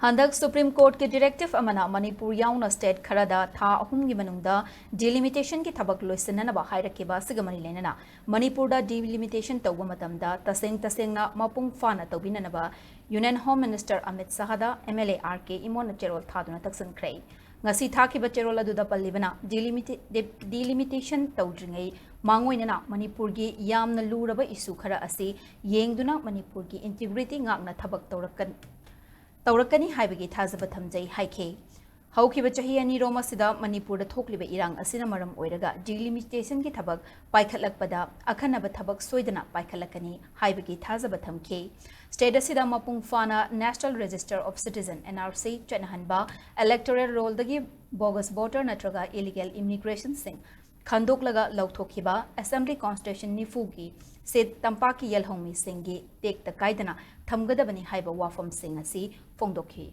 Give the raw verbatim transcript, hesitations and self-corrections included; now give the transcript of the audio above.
ꯍꯟꯗꯛ Supreme Courtꯀꯤ directive ꯑꯃꯅ ꯃꯅꯤꯄꯨꯔ ꯌꯥꯎꯅ state ꯈꯔꯗ ꯊꯥ ꯑꯍꯨꯝꯒꯤ ꯃꯅꯨꯡꯗ delimitationꯒꯤ ꯊꯕꯛ ꯂꯣꯏꯁꯤꯟꯅꯅꯕ ꯍꯥꯏꯔꯛꯈꯤꯕ ꯑꯁꯤꯒ ꯃꯔꯤ ꯂꯩꯅꯅ ꯃꯅꯤꯄꯨꯔꯗ delimitationꯇꯧꯕ ꯃꯇꯝꯗ ꯇꯁꯦꯡ ꯇꯁꯦꯡꯅ ꯃꯄꯨꯡ ꯐꯥꯅ ꯇꯧꯕꯤꯅꯅꯕ Union Home Minister Amit ꯁꯥꯍꯗ MLA R K ꯏꯃꯣꯅ ꯆꯦꯔꯣꯜ ꯊꯥꯗꯨꯅ ꯇꯛꯁꯤꯟꯈ꯭ꯔꯦ꯫ ꯉꯁꯤ ꯊꯥꯈꯤꯕ ꯆꯦꯔꯣꯜ ꯑꯗꯨꯗ ꯄꯜꯂꯤꯕꯅ delimita-, de-, delimitation ꯇꯧꯗ꯭ꯔꯤꯉꯩ ꯃꯥꯡꯑꯣꯏꯅꯅ ꯃꯅꯤꯄꯨꯔꯒꯤ ꯌꯥꯝꯅ ꯂꯨꯔꯕ issue ꯈꯔ ꯑꯁꯤ ꯌꯦꯡꯗꯨꯅ ꯃꯅꯤꯄꯨꯔꯒꯤ integrity ꯉꯥꯛꯅ ꯊꯕꯛ ꯇꯧꯔꯛꯀ-, ꯇꯧꯔꯛꯀꯅꯤ ꯍꯥꯏꯕꯒꯤ ꯊꯥꯖꯕ ꯊꯝꯖꯩ ꯍꯥꯏꯈꯤ꯫ ꯍꯧꯈꯤꯕ ꯆꯍꯤ ꯑꯅꯤꯔꯣꯝ ꯑꯁꯤꯗ ꯃꯅꯤꯄꯨꯔꯗ ꯊꯣꯛꯂꯤꯕ ꯏꯔꯥꯡ ꯑꯁꯤꯅ ꯃꯔꯝ ꯑꯣꯏꯔꯒ delimitationꯒꯤ ꯊꯕꯛ ꯄꯥꯏꯈꯠꯂꯛꯄꯗ ꯑꯈꯟꯅꯕ ꯊꯕꯛ ꯁꯣꯏꯗꯅ ꯄꯥꯏꯈꯠꯂꯛꯀꯅꯤ ꯍꯥꯏꯕꯒꯤ ꯊꯥꯖꯕ ꯊꯝꯈꯤ꯫ State ꯑꯁꯤꯗ ꯃꯄꯨꯡ ꯐꯥꯅ National Register of Citizen, NRC, ꯆꯠꯅꯍꯟꯕ, electoral rollꯗꯒꯤ bogus voter ꯅꯠꯇ꯭ꯔꯒ illegal immigrationꯁꯤꯡ ꯈꯟꯗꯣꯛꯂꯒ ꯂꯧꯊꯣꯛꯈꯤꯕ, Assembly Constitution ꯅꯤꯐꯨꯒꯤ seat ꯇꯝꯄꯥꯛꯀꯤ ꯌꯦꯜꯍꯧꯃꯤꯁꯤꯡꯒꯤ ꯇꯦꯛꯇ ꯀꯥꯏꯗꯅ ꯊꯝꯒꯗꯕꯅꯤ ꯍꯥꯏꯕ ꯋꯥꯐꯝꯁꯤꯡ ꯑꯁꯤ ꯐꯣꯡꯗꯣꯛꯈꯤ꯫